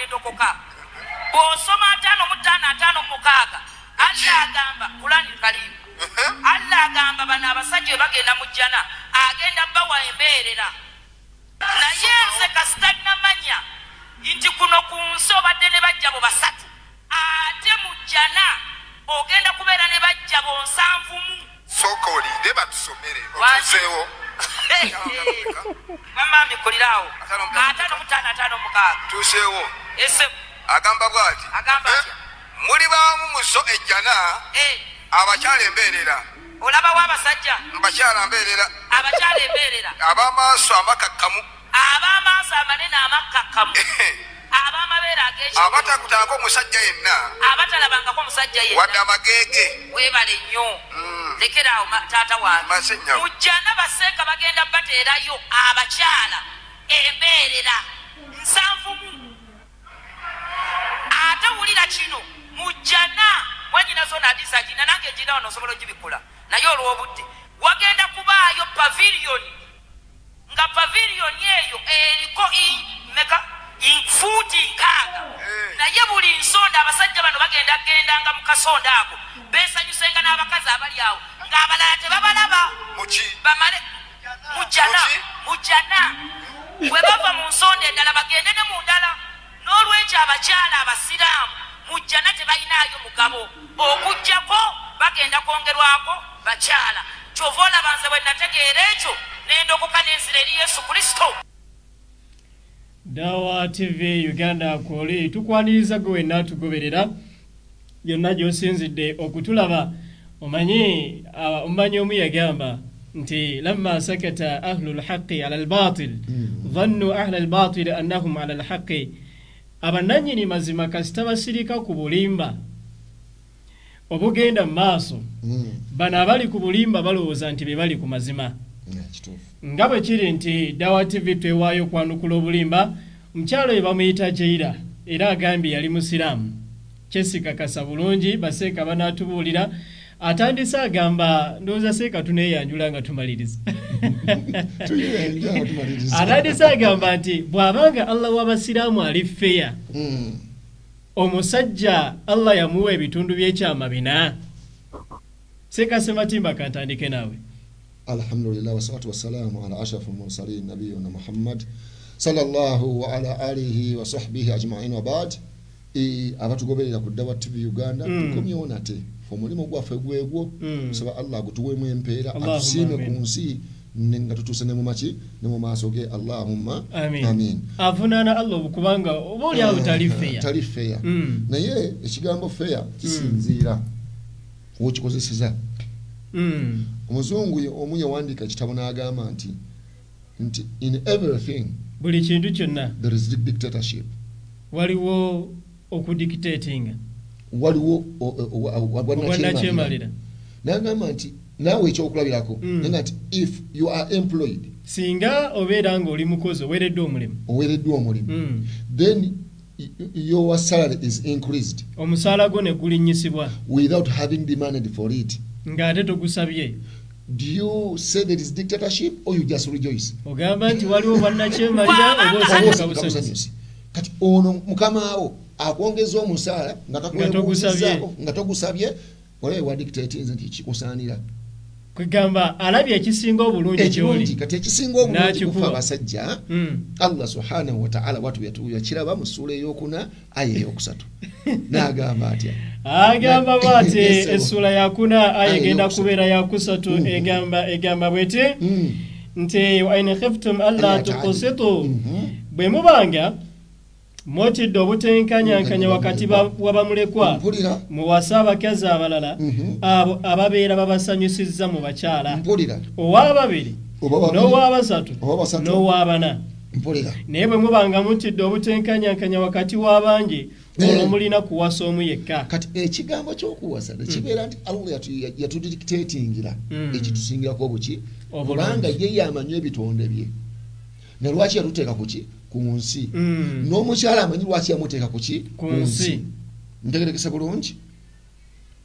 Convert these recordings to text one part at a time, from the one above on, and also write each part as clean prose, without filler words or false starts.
Nendokoka. Bw'osoma 55 56 Allah agamba Kurani Karimu. Allah agamba bano abasajja bagenda mu jjana agenda bawa embeerera. Naye nze kasita namanya nti kuno ku nsi obadde ne bajjabo basatu ate mu jjana ogenda kubeera ne bajjabo 70. Sooka olinde batusomere otuzeewo. Mama mbikulirawo 55 56 tuseewo. Ese agamba bw'ati, agamba atya? Muli baamu muso ejjana abakyala embeerera. Olabawo abasajja? Abakyala mbeerera. Abakyala embeerera. Ab'amaaso amakakkamu. Ab'amaaso amanene amakkakkamu. Ab'amabeere ag'ekigero. Abatakutangako omusajja yenna. Abatalabangako omusajja yenna. Wadde amageege. Weebale nnyo. Lekeraawo taata wange. Mu jjana baseeka bagenda bateerayo abakyala embeerera 70. Ate wulira kino mu jjana mwanyina zona adisa gina nange gina wano osobola ogibikula naye olw'obudde wagenda kubaayo pavilion nga pavilion eyo eriko meka fuuti 6 naye buli nsonda abasajja bano bagenda gendanga mu kasonda ako beesanyusenga n'abakazi abali awo ng'abalala tebabalaba bamale mu jjana bwe bava mu nsonda endala bagende ne mu ndala. N'olwekyo abakyala abasiraamu mu jjana tebalinaayo mugabo okuggyako bagenda kwongerwako bakyala. Kyova olaba nze bwe nategeera ekyo nendokoka n'enzira eri Yesu Kristo. Dawa TV Uganda kwoli tukwaniriza gwe wenna tugoberera yonna gy'osinzidde okutulaba. Omanyi omumanyi omu yagamba nti lamma sakata ahlul haqqi ala albatil dhannu ahla albatil annahum ala alhaqqi. Abannannyini mazima kasita basirika ku bulimba obugenda mu maaso, bano abali ku bulimba balowooza nti be bali ku mazima. Nga bwe kiri nti Dawa TV twewaayo okwanukula obulimba, omukyala oyo bamuyita Jeira era agambye yali musiraamu. Kyesikakasa bulungi baseeka banaatubuulira. Atandise agamba ndowooza seeka tuneeyanjula nga tumaliriza. Atandise agamba nti bw'abanga Allah w'abasiraamu ali feya, omusajja Allah yamuwa ebitundu by'ekyama 4. Seeka Sematimba kantandike naawe. Alhamdulillah wassalatu wassalamu ala ashrafil mursalin nabiyina Muhammad sallallahu wa ala alihi wa sahbihi ajma'in wa ba'd. Abatugoberera ku Dawa TV Uganda tukomyewo nate omulimu gwaffe gwegwo kusaba Allah agutuweemu empeera atusiime ku nsi nga tutuuse ne mu maki ne mu maaso ge. Allahumma amin. Avunaana Allah kubanga oba oli awo tali feya. Tali feya. Naye ekigambo feya kisinziira wokikozeseza. Omuzungu omu yawandiika ekitabo n'agamba nti in everything, buli kintu kyonna, there is dictatorship. Waliwo okudictatinga, waliwo obwannakyemalira. N'agamba nti naawe ekyokulabirako, naga nti if you are employed, singa obeera ng'oli mukozi oweereddwa omulimu, then your salary is increased, omusaala gwo ne gulinnyisibwa, without having demanded for it, ng'ate togusabye. Do you say there is dictatorship or you just rejoice? Ogamba nti waliwo bwannakyemalira oba osanyuka busanyusi. Kati ono mukamaawo akwongeza omusaala nga togusabye, olabe wa dictating nti kikusaanira. Kwegamba alabye ekisinga obulungi gy'oli. Kati ekisinga obulungi kufa abasajja, Allah subhanahu wa ta'ala watu yakiraba mu ssuula ey'okuna aya ey'okusatu. N'agamba atya? Agamba bw'ati essuula yakuna aya egenda kubeera yakusatu, egamba bw'eti nti wa in khiftum alla tuqsitu, bwe mubanga motidde obutenkanyankanya wakati w'abamulekwa, muwase abakazi abalala abo ababeera babasanyusizza mu bakyala, ow'ababiri n'ow'abasatu n'ow'abana. Naye bwe mubanga mutidde obutenkanyankanya wakati w'abangi, olwo mulina kuwasa omu yekka. Kati ekigambo ky'okuwasa tekibeera nti Allah yatudictatingira ekitusingirako obuki, kubanga ye yamanyi ebitonde bye. Ne lwaki yatuteeka ku ki? Ku nsi. N'omukyala amanyi lwaki yamuteeka ku ki? Ku nsi. Ntegerekesa bulungi.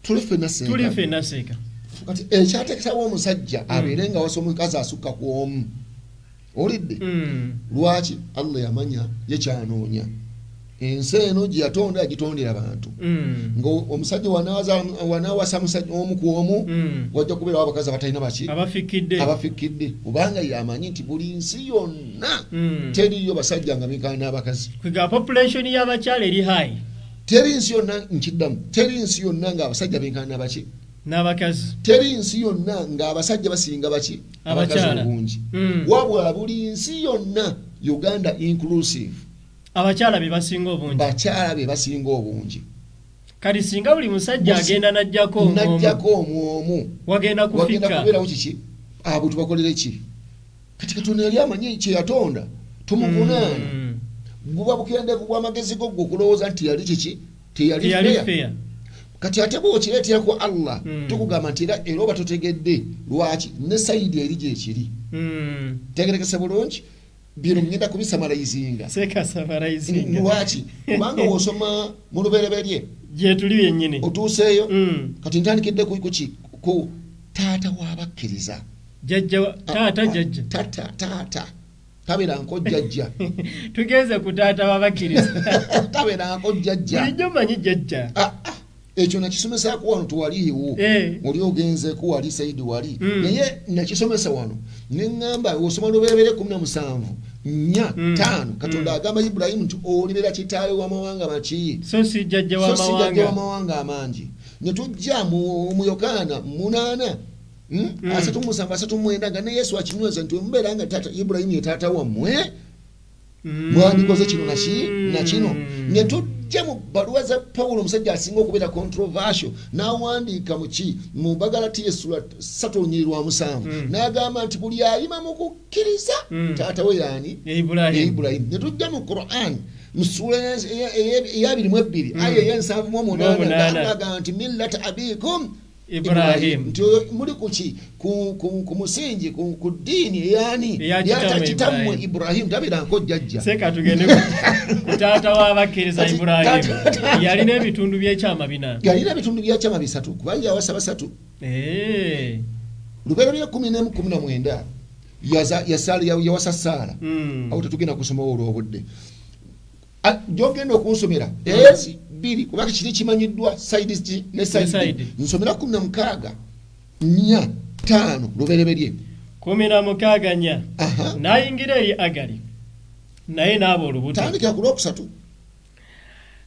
Tuli ffenna seeka. Tuli ffenna seeka. Kati ekyateekesawo omusajja abeere nga awasa omukazi asukka ku omu. Olidde? Lwaki Allah yamanya ye kyanoonya. Ensi eno gye yatonda yagitondera bantu. Nga omusajja wanaawasa musajja omu ku omu, wajja kubeerawo abakazi abatalina baki? Abafikkidde. Kubanga yamanyi nti buli nsi yonna teriyo basajja nga benkana n'abakazi. Kwiga population y'abakyala eri high. Teri nsi yonna, nkiddamu, teri nsi yonna ng'abasajja benkana n'abaki? N'abakazi. Teri nsi yonna ng'abasajja basinga baki? Abakazi obungi. Wabula buli nsi yonna Uganda inclusive. Abakyala be basinga obungi. Bakyala be basinga obungi. Kati singa buli musajja agenda n'ajjako omu, wagenda kufikka. Wagenda kubeerawo kiki? Abo tubakolere ki? Kati Katonda yali amanyi kye yatonda, tumuvunaana. Buba bukendeevu bw'amagezi go gwe okulowooza nti yali kiki? Teyali fair. Kati ate bw'okireetera ku Allah, tukugamba nti era oba totegedde lwaki ne sayidi eri gye kiri. Tegerekese bulungi. Bino ngenda kubisamalizinga. Sekasamalizinga. Lwaki? Kubanga wosoma mu lubereberye gye tuli yennyini. Otuuseeyo. Kati ntandikidde ku ki? Ku taata w'abakkiriza. Jjajja, taata jjajja. Taata. Tabeerangako jjajja. Tugenze ku taata w'abakkiriza. Tabeerangako jjajja. Bulijjo mmanyi jjajja. Ekyo nakisomesaako wano tewaliiwo. Oli ogenzeeko wali sayidi wali. Naye nakisomesa wano. Ne ŋŋamba osoma lubereberye 17 4 5 Katonda agamba Ibulayimu nti olibeera kitaawe w'amawanga maki? So si jjajja w'amawanga amangi. Ne tujja mu Yokaana 8 37 39 nga ne Yesu akinyweza nti mubeera nga taata Ibulayimu ye taata wammwe, mwandikoze kino na kino. Ne tujja mu bbaluwa za Pawulo, omusajja asinga okubeera controversial, n'awandiika mu ki? Mu Bagalatiya essula 3:7 n'agamba nti buli ayima mu kukkiriza taata we yaani? Ibulayimu. Ne tujja mu Quran mu ssuula eya 22 aya eya 78 n'agamba nti millata abikum Ibrahim. Nti muli ku ki? Ku musingi, ku ddiini eyani? Eya kitammwe Ibrahim. Tabeerangako jjajja. Seka tugende ku taata w'abakkiriza Ibrahim. Yalina ebitundu by'ekyama 4. Yalina ebitundu by'ekyama 3 kubanga yawasa 3. Lubereberye 11 19 yawasa Saara. Awo tetugenda kusomawo olw'obudde. Gy'ogenda okunsomera ezi 2 kubanga kiri kimanyiddwa sayidi ne sayidi. Nsomera 16 4 5 lubereberye 16 4. N'ayingira eri Agali naye n'aba olubuto. Tandikira ku lwokusatu.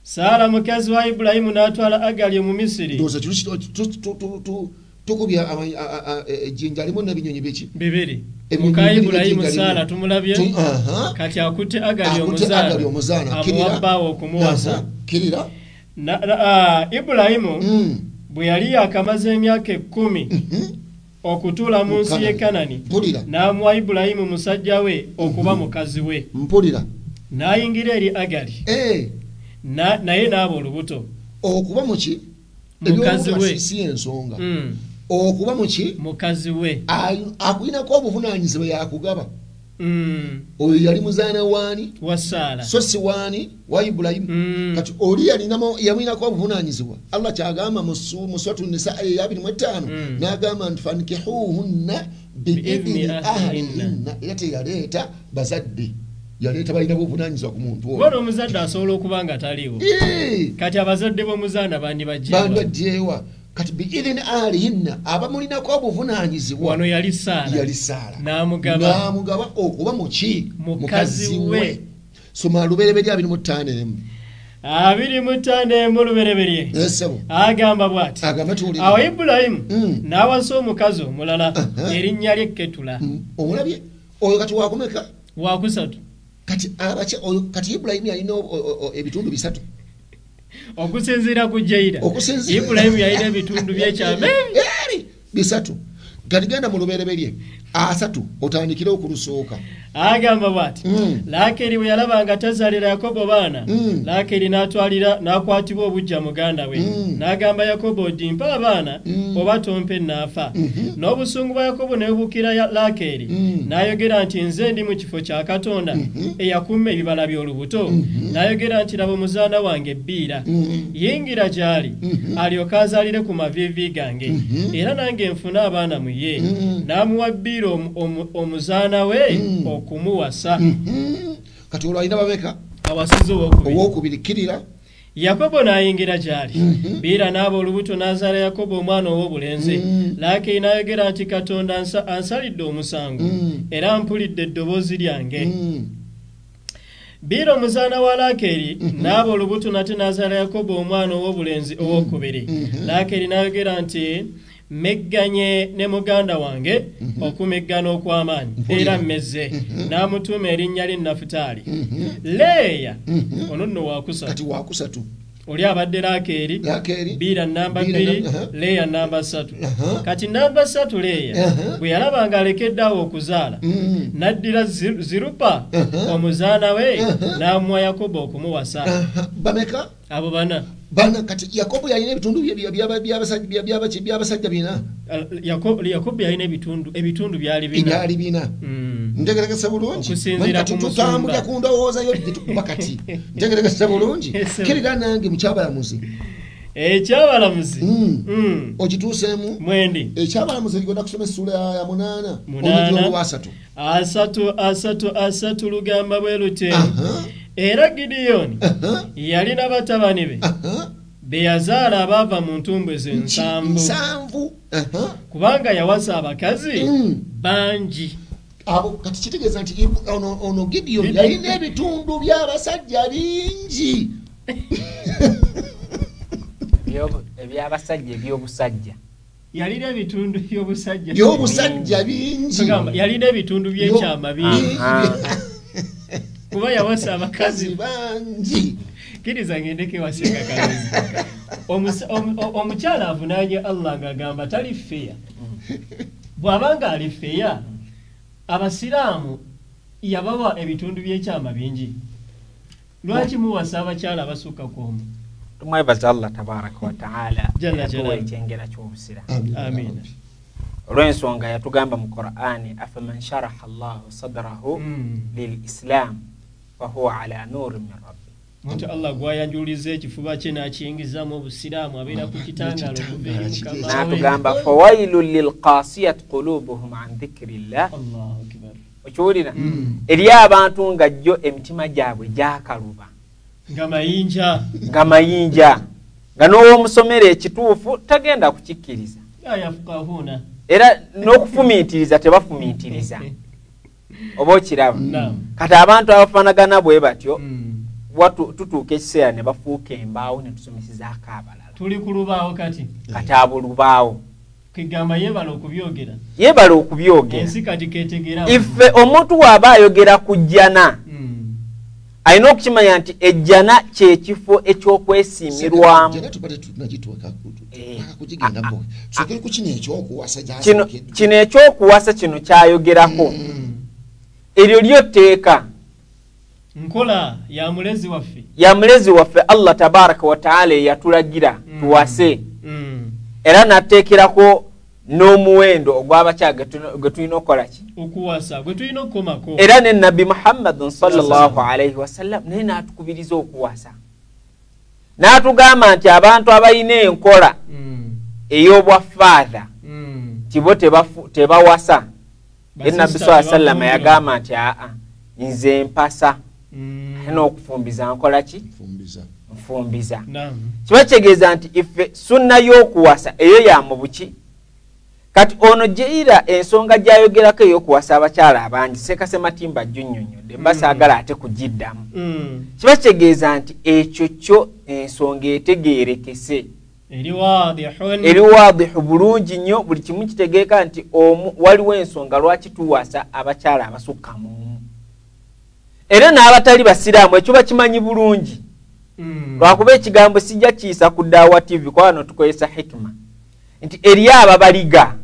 Saara mukazi wa Ibulayimu n'atwala Agali Omumisiri. Ndowooza tukubya ejjinja limu n'ebinyonyi biki? 2. Muka Ibulayimu Saara tumulabye. Kati akutte Agali omuzaana amuwa bbaawe okumuwasa. Kirira. Ibulayimu bwe yali yakamaze emyaka 10 okutuula mu nsi y'e Kanani, n'amuwa Ibulayimu musajja we okuba mukazi we. Mpulira. N'ayingira eri Agali naye n'aba olubuto. Okuba muki? Mukazi we. Si ensonga. Okuba muki? Mukazi we. Akulinako obuvunaanyizibwa yakugaba. Oyo yali muzaana waani? Wa Saara. So si waani? Wa Ibulayimu. Kati oli yamulinako obuvunaanyizibwa. Allah kyagamba mu Suratu Nisa eya 25 n'agamba nti fankihuuhunna biidhni ahlihinna. Era teyaleeta bazadde, yaleeta balina obuvunaanyizibwa ku muntu oyo. Bona omuzadde asobola okuba nga taliiwo. Kati abazadde b'omuzaana bandibajjeewa. Kati biidhni ahlihinna abamulinako obuvunaanyizibwa. Wano yali Saara. Yali Saara. N'amugaba okuba muki? Mukazi we. Soma lubereberye 25 emu. 25 lubereberye. Agamba bw'ati. Awo Ibulayimu n'awasa omukazi omulala erinnya lye Ketula. Omulabye? Oyo kati wakumeka? 3. Kati kati Ibulayimu yalina ebitundu 3. Okusinziira ku Jaira. Ibulayimu yalina ebitundu by'ekyama eri 3. Kati genda mu lubereberye 3 otandikire okulusooka. Agamba bw'ati, Laakeri bwe yalaba nga tazaalira Yakobo baana, Laakeri n'akwatibwa obuggya muganda we. N'agamba Yakobo nti mpa abaana oba tompe naafa. N'obusungu bwa Yakobo ne bubuukira Laakeri. N'ayogera nti nze ndi mu kifo kya Katonda eyakumma ebibala by'olubuto. N'ayogera nti laba omuzaana wange Biira. Yingira gy'ali alyoke azaalire ku maviivi gange. Era nange nfune abaana mu ye. N'amuwa Biira omuzaana we okumuwasa. Kati olwo alina bameka? Awasiza owokubiri. Owokubiri kirira. Yakobo n'ayingira gy'ali. Biira n'aba olubuto n'azaala Yakobo omwana ow'obulenzi. Laakeeri n'ayogera nti Katonda ansalidde omusango, era mpulidde eddoboozi lyange. Biira omuzaana wa Laakeeri n'aba olubuto nate n'azaala Yakobo omwana ow'obulenzi owokubiri. Laakeeri n'ayogera nti megganye ne muganda wange okumeggana okw'amaanyi, era mmezze. N'amutuuma erinnya lye Nafutaali. Leeya ono nno wakusatu. Kati wakusatu. Oli abadde Laakeeri, Biira namba 2, Leeya namba 3. Kati namba 3 Leeya bwe yalaba ng'alekedde awo okuzaala, n'addira Zirupa omuzaana we n'amuwa Yakobo okumuwasa. Bameka? Abo bana. Bana. Kati Yakobo yalina ebitundu by'abasajja bina. Yakobo yalina ebitundu byali bina. Byali bina. Ntegerekesa bulungi. Kati tutambulira ku ndowooza yo gye tukuba kati. Ntegerekesa bulungi. Kirira nange mu Kyabalamuzi. Ekyabalamuzi. Okituuseemu? Mwendi. Ekyabalamuzi ligenda kusoma essuula ya 8. Olunyiriri olwa 3. 3 3 lugamba bwe luti. Era Gidiyoni yalina batabani be be yazaala abaava mu ntumbwe ze 7. Kubanga yawasa abakazi bangi. Abo kati kitegeeza nti ono Gidiyoni yalina ebitundu by'abasajja bingi. Eby'abasajja eby'obusajja. Yalina ebitundu by'obusajja. By'obusajja bingi. Yalina ebitundu by'ekyama bingi. Kuba yawasa abakazi bangi. Kkiriza ngendeko ewasinga Kalezi. Omukyala avunaanye Allah ng'agamba tali feya. Bw'abanga ali feya, abasiraamu yabawa ebitundu by'ekyama bingi. Lwaki muwasa abakyala abasukka ku omu? Tumwebaza Allah tabaraka wa taala yatuwa ekyengera ky'obusiraamu. Amiina. Olw'ensonga yatugamba mu Qur'ani, afaman sharaha Allahu sadrahu lil Islam fahuwa ala nurin min rabbi. Muntu Allah gwayanjuliza ekifuba kye n'akiyingizaamu obusiraamu abeera ku kitangaala okuva eri Mukama we. N'atugamba fawailun lilqasiyat qulubuhum an dhikrillah. Allahu akbar. Okiwulira? Eri abantu nga jjo emitima gyabwe gyakaluba. Nga mayinja. Nga mayinja. Nga n'owomusomera ekituufu tagenda kukikkiriza. La yafqahuna. Era n'okufumiitiriza tebafumiitiriza. Oba okiraba? Kati abantu abafaanagana bwe batyo tutuuka ekiseera ne bafuuka embaawo ne tusomesezaako abalala. Tuli ku lubaawo kati. Kati abo lubaawo. Kigamba yeebala okubyogera. Yeebala okubyogera. Ensi kati keetegera. Ife omuntu bw'aba ayogera ku jjana, alina okukimanya nti ejjana kyekifo ekyokwesiimirwamu. Kino ekyokuwasa kino kyayogerako. Eryo lyo tteeka. Nkola ya mulezi waffe. Ya mulezi waffe Allah tabaraka wa taala yatulagira tuwase. Era n'ateekerako n'omuwendo ogw'abakyala gwe tulina okukola ki? Okuwasa, gwe tulina okukomako. Era ne Nabbi Muhammadun sallallahu alaihi wasallam naye n'atukubiriza okuwasa. N'atugamba nti abantu abalina enkola ey'obwafaatha nti bo tebawasa. Era Nabbi sallallahu alaihi wasallam yagamba nti aa nze mpasa. Ate n'okufumbiza nkola ki? Nfumbiza. Kiba kitegeeza nti ife sunna y'okuwasa eyo ya mu buki. Kati ono jeira ensonga gy'ayogerako ey'okuwasa abakyala abangi Ssekase Matimba junnyonnyodde mba saagala ate kugiddamu. Kiba kitegeeza nti ekyo kyo ensonga etegeerekese. Eri waadihu bulungi nnyo, buli kimu kitegeeka nti waliwo ensonga lwaki tuwasa abakyala abasukka mu omu. Era n'abatali basiraamu ekyo bakimanyi bulungi. Lwakuba ekigambo sijja kiyisa ku Daawa TV kwa wano tukozesa hikima nti eri ababaliga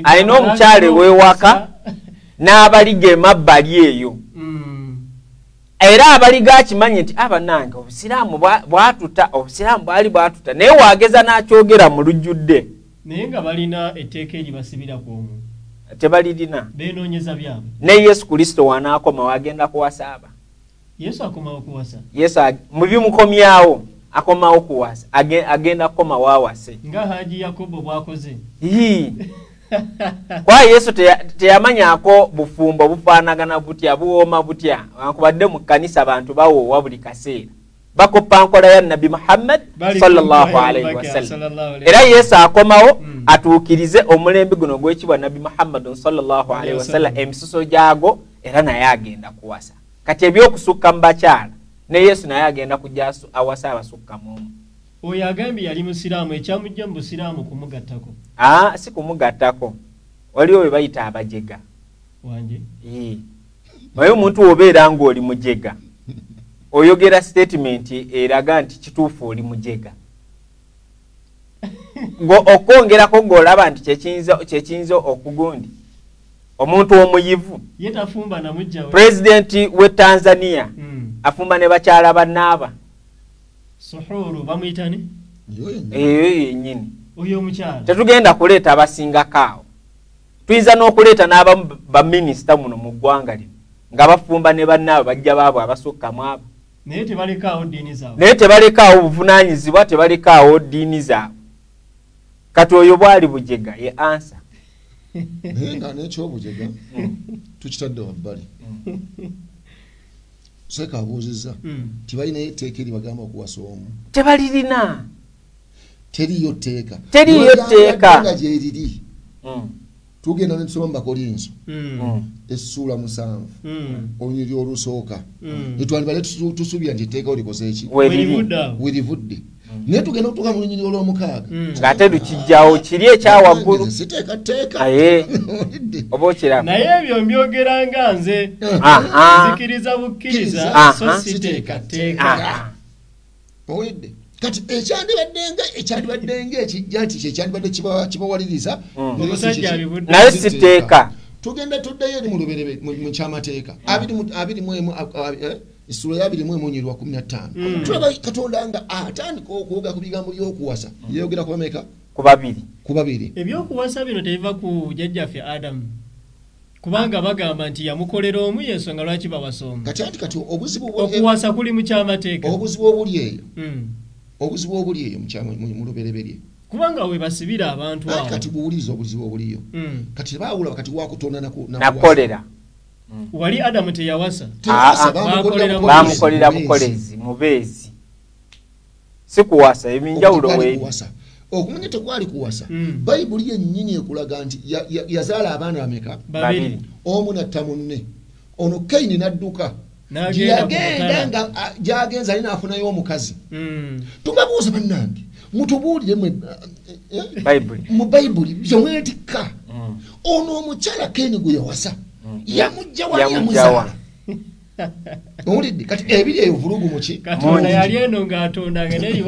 alina omukyala ew'ewaka n'abaliga emabbali eyo. Era abaliga akimanyi nti abannange obusiraamu bwatuta, obusiraamu bwali bwatuta, naye waageza n'akyogera mu lujjudde. Naye nga balina etteeka eribasibira ku omu. Tebalirina. Beenoonyeza byabwe. Ne Yesu Kristo w'anaakomawo agenda kuwasa aba. Yesu akomawo kuwasa. Yesu mu bimukomyawo akomawo kuwasa, agenda kukomawo awase. Nga Haji Yakobo bw'akoze. Kwa Yesu teyamanyako bufumbo bufaanagana butya, buwooma butya. Wankubadde mu kkanisa abantu bawoowa buli kaseera, bakoppa nkola ya Nabbi Muhammad sallallahu alaihi wasallam. Era Yesu akomawo atuukirize omulembe guno ogw'ekibwa Nabbi Muhammad sallallahu alaihi wasallam, emisuso gyago, era naye agenda kuwasa. Kati ebyokusukka mu bakyala, ne Yesu naye agenda kujja awasa abasukka mu omu. Oyo agambye yali musiraamu, ekyamujja mu busiraamu kumugattako. Si kumugattako, waliwo bwe bayita abajega. Wanje? Naye omuntu w'obeera ng'oli mujega, oyogera statement eraga nti kituufu oli mujega. Okwongerako ng'olaba nti kyekiyinza okugundi omuntu omuyivu. Ye tafumba na mujja we. Pulezidenti we Tanzania afumba ne bakyala bannaaba. Suhuru bamuyitani? Eyo yennyini. Oyo omukyala. Tetugenda kuleeta abasingako awo. Tuyinza n'okuleeta n'abamu baminisita muno mu ggwanga lino nga bafumba ne bannaabwe bajja baabwe abasukka mu abo. Naye tebalekaawo ddiini zaabwe. Naye tebalekaawo buvunaanyizibwa, tebalekaawo ddiini zaabwe. Kati oyo bwali bujega ye ansa. Naye nga n'ekyobujega tukitadde wabbali. Seeka abuuzizza tibalinayo etteeka eribagamba okuwasa omu. Tebalirina. Teriiyo tteeka. Teriiyo tteeka. Nga gyeriri. Tugenda ne tusoma mu Bakolinso essuula 7 olunyiriri olusooka. Netwandibadde tusuubira nti etteeka olikoze ki? Werivudde. Naye tugenda okutuuka mu lunyiriri olw'omukaaga. Ng'ate lukijjawo kiri ekya waggulu. Siteeka tteeka. Oba okiraba. Naye ebyo mbyogera nga nze nzikiriza bukkiriza, so siteeka tteeka. Owulidde? Kati ekyandibaddenga ekijja nti kyekyandibadde kibawaliriza, naye siteeka. Tugenda tuddeyo eri mu luberebe mu kyamateeka 21 essuula ya 21 lwa 15. Tulaba Katonda nga atandika okwogera ku bigambo by'okuwasa. Yeyogera ku bameka? Ku babiri. Ku babiri. Ebyokuwasa bino tebiva ku jjajjaffe Adamu, kubanga bagamba nti yamukolera omu, y'ensonga lwaki bawasa omu. Kati anti kati obuzibu okuwasa kuli mu kyamateeka. Obuzibu obuli eyo. Obuzibu obuli eyo mu lubereberye. Kubanga we basibira abantu awo. Kati buwuliza obuzibu obuliyo. Kati baawula wakati wa kutonda nakukolera. Wali Adamu teyawasa. Bamukolera bukolezi mubeezi. Si kuwasa, eminjawulo weeri. Okumanya tekwali kuwasa. Bayibuli yennyini ekulaga nti yazaala abaana bameka? Babiri. Omu n'atta munne. Ono Kaini n'adduka. Gyeyagenda nga gyagenza ali n'afunayo omukazi. Tubabuuze bannange, mutubuulire mu Bayibuli bye mwetikka. Ono omukyala Kaini gwe yawasa yamujja wali yamuzaala. Owulidde? Kati ebiri eyo vulugu muki? Katonda yali eno ng'atondanga naye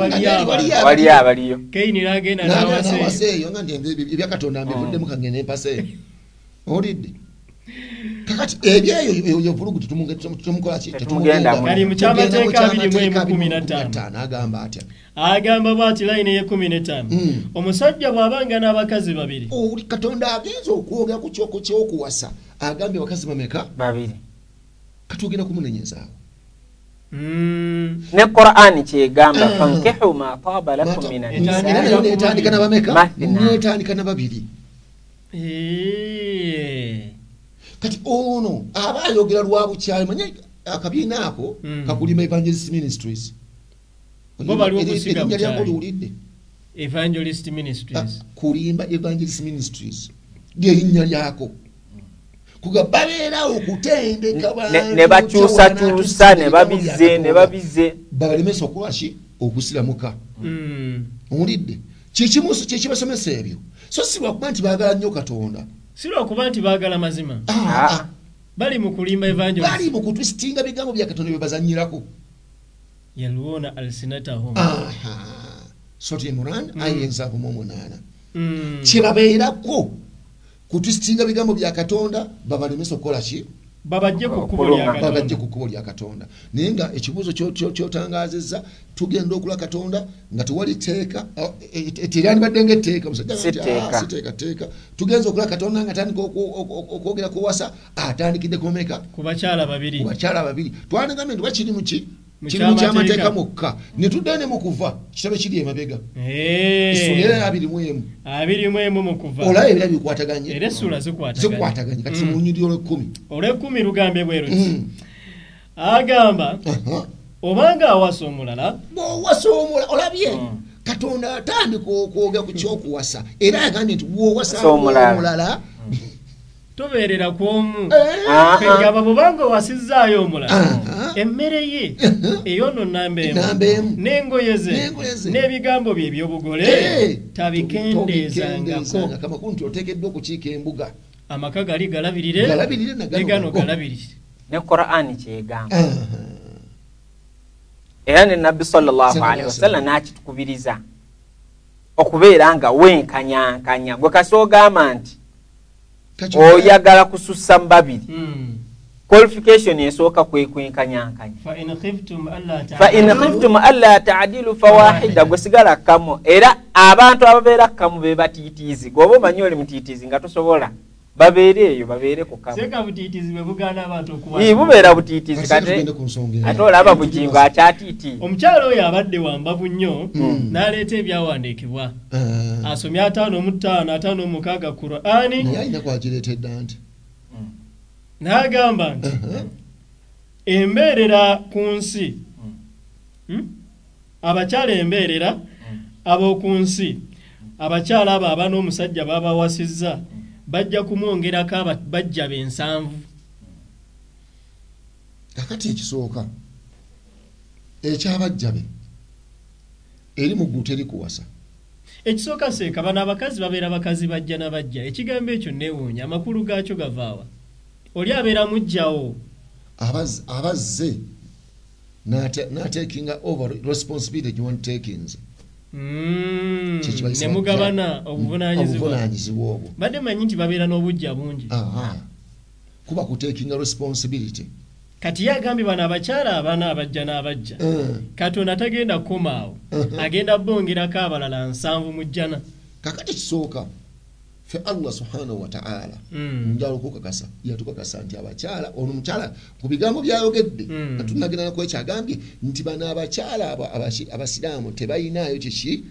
wali abaliyo. Kaini n'agenda n'awasa eyo nga nti ebya Katonda mbivuddemu kangende mpasa eyo. Owulidde? Kakati ebyeyo eyo vulugu tetumukola ki? Tetumugenda. Kali mu kyamateeka 21:15 agamba atya? Agamba bw'ati layini ey'e 15. Omusajja bw'abanga n'abakazi babiri. Oli Katonda agenza okwogera ku ky'okuwasa agambye abakazi bameka? Babiri. Katugenda kumunenyezaawo. Ne Qur'ani kyegamba fankihu ma taaba lakum minan nisaa. Netandika na bameka? Netandika na babiri. Kati ono aba ayogera lwa bukyali, manye akabiina ako kakulima Evangelist Ministries. Bo baliwo kusiga bukyali. Evangelist Ministries. Kulimba Evangelist Ministries lyerinnya lyako. Kuga babeera okutendeka abantu ne bakyusakyusa ne babize ne babize babalemesa okukola ki? Okusiramuka. Owulidde? Kyekimusu kyekibasomesa ebyo. So si lwakuba nti baagala nnyo Katonda. Si lwakuba nti baagala mazima. Bali mu kulimba evangelist. Bali mu kutwistinga bigambo bya Katonda bye bazannyirako. Yalwona alsinatahum. Sura Imran aya 78. Kyebabeerako kutwistinga bigambo bya Katonda babalemesa okukola ki? Babajje ku kkubo lya Katonda. Babajje ku kkubo lya Katonda. Naye nga ekibuuzo ky'otangaazizza tugenda okula Katonda nga tewali tteeka, teryandibadde ng'etteeka, musajja Si tteeka tteeka. Tugenza okula Katonda nga atandika okwogera kuwasa, atandikidde kumeka? Ku bakyala babiri. Ku bakyala babiri. Twandigambye nti bakiri mu ki? Kiri mu kyamateeka mwokka. Ne tuddayo ne mu kuva, kitabo kiri emabega. Essuula 21. 21 mu kuva. Olaba ebira bikwataganye. Era essuula zikwataganye. Zikwataganye. Kati mu lunyiriri olw'ekkumi. Olw'ekkumi lugambe bwe luti. Agamba obanga awasa omulala. Bw'owasa omulala olabye. Katonda atandika okwogera ku ky'okuwasa era agambye nti bw'owasa omulala tobeerera ku omu. Kwegamba bw'obanga owasizzaayo omulala emmere ye eyono namba emu n'engoye ze n'ebigambo bye eby'obugole tabikendeezangako. Amakulu nti oteekeddwa okukiika embuga. Amaka gali galabirire ne gano galabirire. Ne Qur'ani kyegamba. Era ne Nabbi sallallahu alaihi wasallam n'akitukubiriza okubeera nga wenkanyankanya. Gwe kasi ogamba nti oyagala kusussa mu babiri. Qualification esooka kwe kwenkanyankanya. Fa in khiftum alla ta'dilu fawahida. Gwe sigala kamu. Era abantu ababeera kamu be batiitiizi. Gwe oba omanyi oli mutiitiizi nga tosobola. Babeere eyo babeere ku kamu. Seka butiitiizi bwe bugaana abantu okuwasa. Bubeera butiitiizi kati ate olaba Bugingo akyatiiti. Omukyala oyo abadde wambavu nnyo n'aleeta ebyawandiikibwa. Asomye 55 56 Qur'ani. Naye alina kwagireetedde nti. N'agamba nti embeerera ku nsi, abakyala embeerera ab'oku nsi, abakyala abo aba n'omusajja babawasizza bajja kumwongerako bajja be7. Kakati ekisooka ekyabajja be eri mu ggulu teri kuwasa. Ekisooka seeka bano abakazi babeera bakazi bajja na bajja. Ekigambo ekyo neewuunya amakulu gaakyo gavaawa. Oli abeera mujjawo. Abazze n'atekinga over responsibility gye ne mugabana obuvunaanyizibwa obwo. Badde manyi nti babeera n'obujja bungi. Kuba kutekinga responsibility. Kati ye agambye bano abakyala abana abajja n'abajja. Katonda tagenda kukomaawo. Agenda bongerako abalala 7 mu jjana. Kakati kisooka fe Allah subhanahu wa ta'ala njala okukakasa yatukakasa nti abakyala ono mukyala ku bigambo byayogedde nga tunnagenda nako ekyagambye nti bano abakyala abo abasiraamu tebayinaayo kiki,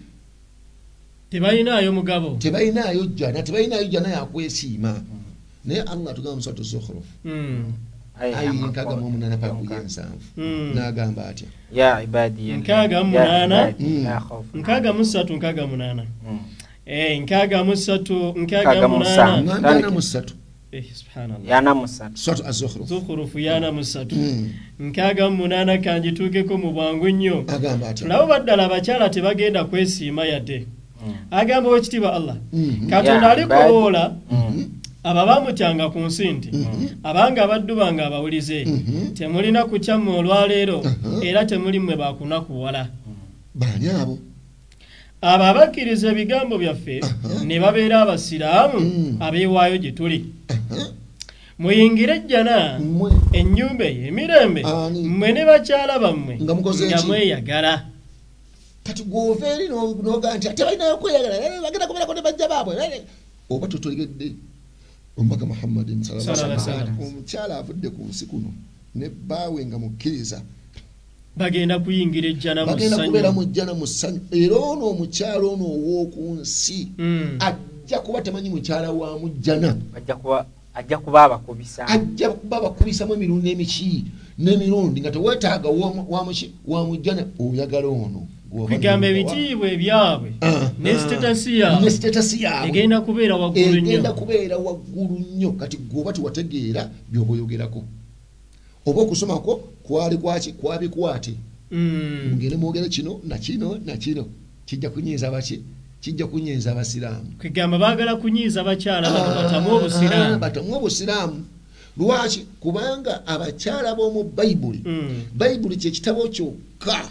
tebayinaayo mugabo, tebayinaayo jjana, tebayinaayo jjana yakwesiima. Naye Allah atugamba mu Suratu Zukhruf ayi 68 paka ku 7 n'agamba atya ya ibadi 68 63 68 63 68 subhanallah yana musatu Suratu Az-Zukhruf Zukhruf yana musatu 68 kanjituukeko mu bwangu nnyo. Agamba atya nabo baddala abakyala tebagenda kwesiima yadde. Agamba owekitiibwa Allah Katonda alikowoola abo abamutyanga ku nsi nti abanga abaddu bange abawulize temulina kutya mmwe olwaleero era temuli mmwe bakunakuwala. Baani abo? Abo abakkiriza ebigambo byaffe ne babeera abasiraamu abeewaayo gye tuli. Muyingire ejjana ennyumba ey'emirembe mmwe ne bakyala bammwe nga mweyagala. Kati gw'ova eri n'ogaa nti tebalinayo kweyagala bagenda kubeerako ne bajja baabwe oba totolegedde. Omubaka Muhammadin sallallahu alaihi wasallam omukyala avudde ku nsi kuno ne bbaawe nga mukkiriza bagenda kuyingira ejjana mu bagenda ssanyu, kubeera mu jjana mu ssanyu. Era ono omukyala ono ow'oku nsi ajja kuba tamanyi mukyala wa mu jjana, ajja kuba abakubisa, ajja kuba abakubisamu emirundi emiki n'emirundi nga teweetaaga wa mu jjana. Oyagala ono kwegamba ebitiibwa ebyabwe ne sitatasi yaabwe egenda kubeera waggulu nnyo, egenda kubeera waggulu nnyo. Kati gwe tiwategeera by'oba oyogerako oba okusomako kwali kwaki kwabikwate. Mugende mwogere kino na kino na kino, kijja kunyiiza baki, kijja kunyiiza abasiraamu. Kwegamba baagala kunyiiza bakyala bano batamu obusiraamu, batamu obusiraamu. Lwaki? Kubanga abakyala b'omu Bayibuli, Bayibuli kye kitabo kyokka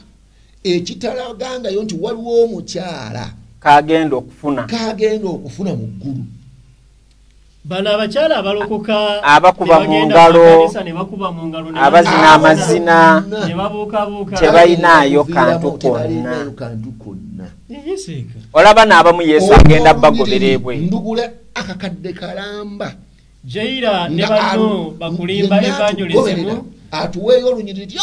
ekitalagangayo nti waliwo omukyala kagenda okufuna mu ggulu. Bano abakyala abalokoka abakuba mu ngalo, ne bakuba mu ngalo, abazina amazina, ne babuukabuuka, tebalinayo kantu konna. Olaba n'abamu Yesu agenda bagobera ebwe. Ndugula akakadde kalamba Jaira ne banno bakulimba evangelism atuweeyo olunyiriri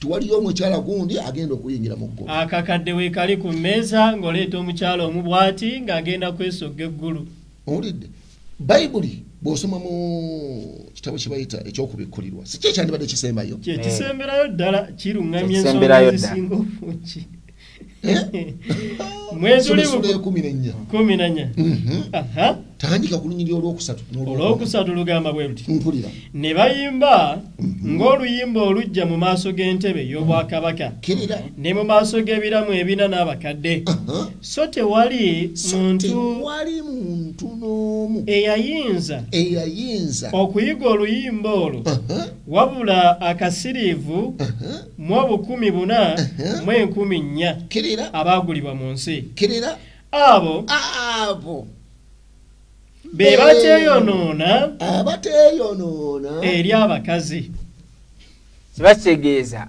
Tiwaliyo omukyala gundi agenda okuyingira mu ggulu. Akakadde weekali ku mmeeza ng'oleeta omukyala omu bw'ati ng'agenda kwesogga eggulu. Owulidde? Bayibuli bw'osoma mu kitabo kye bayita ekyokubikkulirwa, si kye kyandibadde kisembayo? Kye kisemberayo ddala, kiruŋŋamya ensonga ezisinga obungi. Mwezi tuli 14. 14. Tandika ku lunyiriri olwokusatu. Olwokusatu lugamba bwe luti. Mpulira. Ne bayimba ng'oluyimba olujja mu maaso g'entebe y'obwakabaka. Ne mu maaso g'ebiramu ebina n'abakadde. So tewali muntu n'omu eyayinza okuyiga oluyimba olwo wabula akasiriivu mu 4,400 abaagulibwa mu nsi. Abo be bateeyonoona eri abakazi. Kiba kitegeeza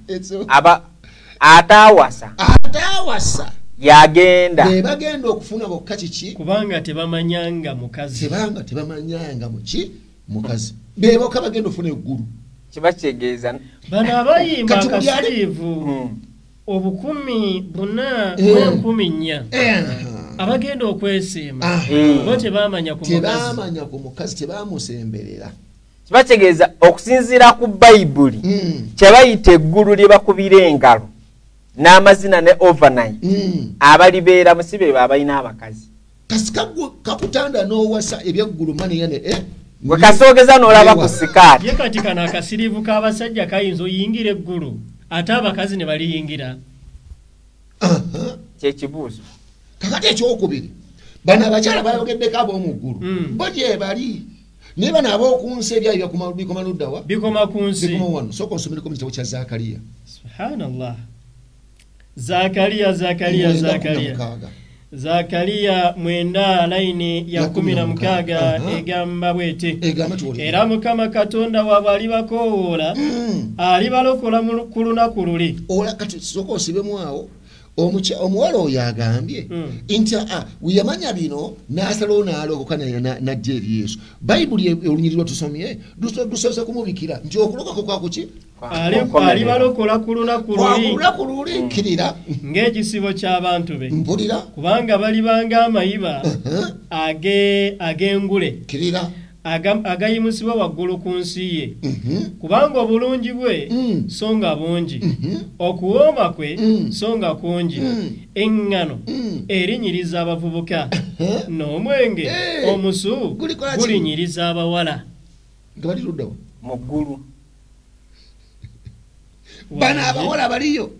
ataawasa yagenda be bagenda okufuna bokka kiki, kubanga tebamanyanga mukazi. Mukazi be bokka bagenda okufuna eggulu. Kiba kitegeeza bano abayimba akasiriivu 4,400 abagenda okwesiima bo tebamanya ku mukazi, tebamusemberera. Kiba kitegeeza okusinziira ku Bayibuli kye bayita eggulu lye bakubira engalo n'amazina ne overnight abalibeera musibe abalina abakazi. Kasika kakutanda n'owasa ebyeggulu maniyane gwe kasoogeza n'olaba ku sikaati. Ye kati kano akasiriivu k'abasajja kayinza oyingira eggulu ate abakazi ne baliyingira. Kyekibuuzo. Kakati ekyokubiri, bano abakyala bayogeddeko ab'omu ggulu bo gye bali, naye bano ab'oku nsi ebyayo bikoma ludda wa? Bikoma ku nsi. Bikoma wano. Sooka onsomereko mu kitabo kya Zaakaliya. Subhanallah. Zaakaliya Zaakaliya 9 layini ya 16 egamba bw'eti. Era Mukama Katonda waabwe alibakoowoola, alibalokola ku lunaku luli. Kati sooka osibemu awo. Omuwala oyo agambye nti weyamanya bino n'asalawo n'alokoka n'ajja eri Yesu. Bayibuli olunyiriri lwe tusomye lusoose kumubikira nti okulokoka kwakuki? Alibalokola ku lunaku luli. Kkirira. Ng'ekisibo ky'abantu be. Mpulira. Kubanga balibanga amayiba ag'engule. Kkirira. Agayimusibwa waggulu ku nsi ye. Kubanga obulungi bwe so nga bungi, okuwooma kwe so nga kungi, eŋŋano erinyiriza abavubuka, n'omwenge omusu gulinyiriza abawala. Nga bali ludda wa? Mu ggulu. Bano abawala baliyo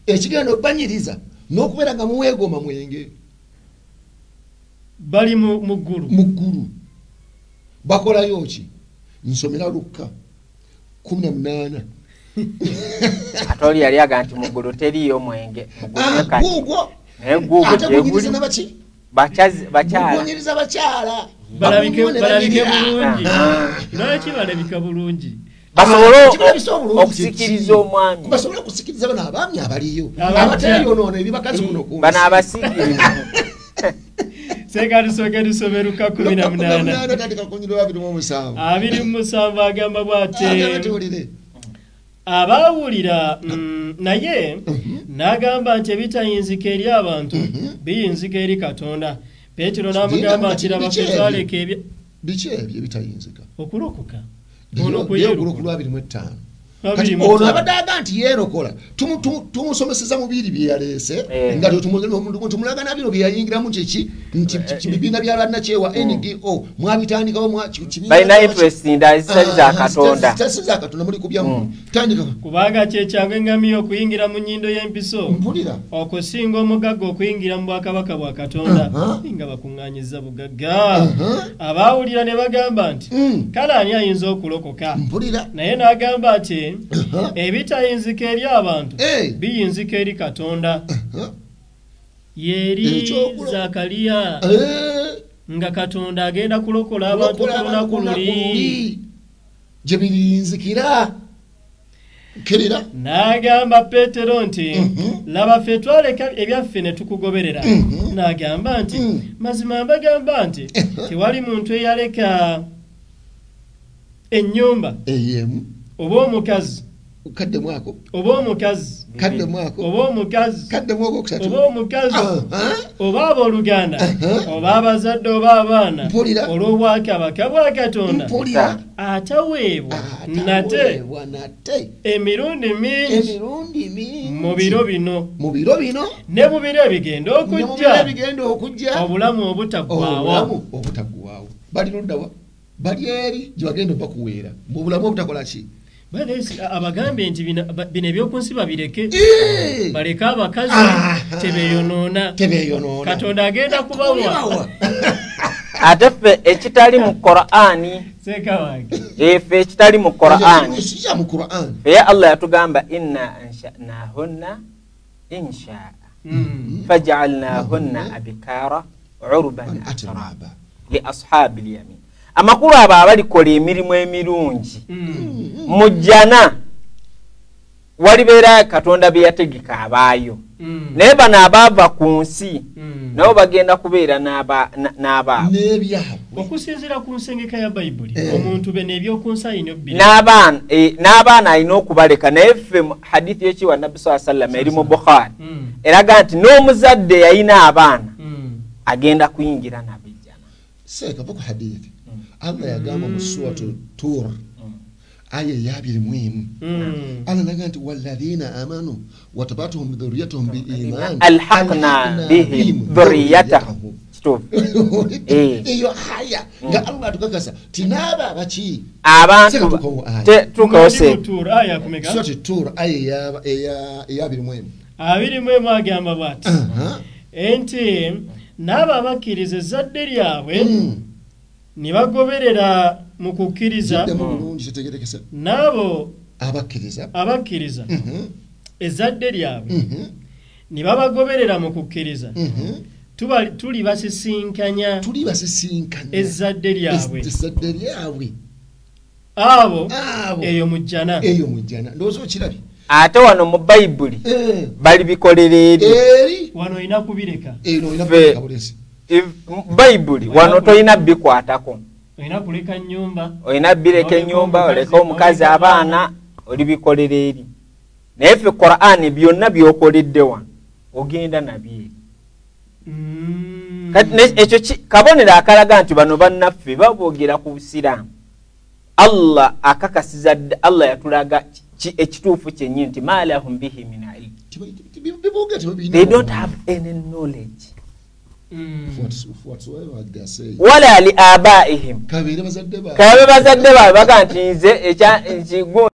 ekigenda okubanyiriza n'okubeera nga muweegoma mwenge. Bali mu ggulu. Mu ggulu. Bakolayo ki? Nsomera Lukka 18. Ate oli yali agamba nti mu ggulu teriiyo mwenge. Guugwo. Naye guugwo ate gunyiriza nabaki? Bakyala. Gunyiriza bakyala. Balabike bulungi. Lwaki balabika bulungi? Basobole okusikiriza omwami. Basobole okusikiriza bano abaami abaliyo. Abateeyonoona eri bakazi kuno ku nsi. Bano abasikiriza. Seka tusooke tusome Luka 18. Tandika ku lunyiriri 27. 27 agamba bw'ati. Abaawulira naye n'agamba nti ebitayinzika eri abantu biyinzika eri Katonda. Peetero n'amugamba nti laba ffe twaleka ebya. Biki ebyo ebitayinzika? Okulokoka. Ku 25. Kati ono abadde aga nti yeerokola, tumusomeseza mu biri bye yaleese, nga tumulaga na bino bye yayingiramu kiki nti bibiina bya bannakyewa NGO mwabitandikawo balina interest ndala zitali za Katonda. Zitali za Katonda muli kubyammwe. Tandika. Kubanga kye kyangu eŋŋamiya okuyingira mu nnyindo y'empiso. Mpulira. Okusinga omugagga okuyingira mu bwakabaka bwa Katonda. Nga bakuŋŋaanyiza bugagga. Abaawulira ne bagamba nti kale ani ayinza okulokoka? Mpulira. Naye n'agamba nti ebitayinzika eri abantu biyinzika eri Katonda. Yeri Zaakaliya nga Katonda agenda kulokola abantu ku lunaku luli gye biriyinzikira. Kkirira. N'agamba Peetero nti laba ffe twaleka ebyaffe ne tukugoberera. N'agamba nti mazima mbagamba nti tewali muntu eyaleka ennyumba oba omukazi Kadde mwako oba omukazi, kadde mwako oba omukazi, kadde mwako kusatu, oba omukazi, oba abooluganda, oba abazadde, oba abaana, olw'obwakabaka bwa Katonda, ataweebwa nate emirundi mingi mu biro bino ne mu biro ebigenda okujja, obulamu obutaggwaawo. Bali luddawa? Bali eri gye bagenda bakuweera mu bulamu obutakola ki? Abagambye nti bino ebyokunsi babireke, baleke abakazi tebeeyonoona, Katonda agenda kubawa. Ate ffe ekitali mu Qur'ani, ffe ekitali mu Qur'ani, ffe Allah yatugamba inna ansha'nahunna insha'a faj'alnahunna abikara urban atraba li ashabil yamin. Amakulu abo abalikola emirimu emirungi mu jjana walibeera Katonda bye yategeka abaayo, naye bano abaava ku nsi nabo bagenda kubeera n'abaabwe. Okusinziira ku nsengeka ya Bayibuli, omuntu be n'ebyokunsi alina n'abaana alina okubaleka. Naye ffe hadithi y'ekiwa Nabbi sallallahu alayhi wasallam eri mu Bukhari eraga nti n'omuzadde yalina abaana agenda kuyingira nabo ejjana. Seeka va ku hadithi. Allah yagamba mu suratu Tur aya ya 21, Allah naga nti walladhina amanu watabatuhum dhurriyyatuhum biiman alhaqna bihim dhurriyyatahum. Eyo haya nga Allah atukakasa tinaba baki abantu tukose. Suratu Tur aya ya 21 agamba bw'ati enti n'abo abakkiriza ezzadde lyabwe ne bagoberera mu kukkiriza, n'abo abakkiriza ezzadde lyabwe ne babagoberera mu kukkiriza, tulibasisinkanya ezzadde lyabwe abo eyo mu jjana. Ndowooza okirabye. Ate wano mu Bayibuli balibikolera eri wano olina kubireka. Bayibuli wano tolina bikwatako, olina kuleka nnyumba, olina bireka ennyumba, oleka omukazi, abaana, olibikolera eri. Naye ffe Qur'ani byonna by'okoledde wano ogenda nabyo eri. Kati ekyo kabonero akalaga nti bano bannaffe baboogera ku Busiraamu. Allah akakasiza, Allah yatulaga ekituufu kyennyini nti ma lahum bihi min ilm, they don't have any knowledge wala li abaihim, kabe bazadde baabwe baga nti nze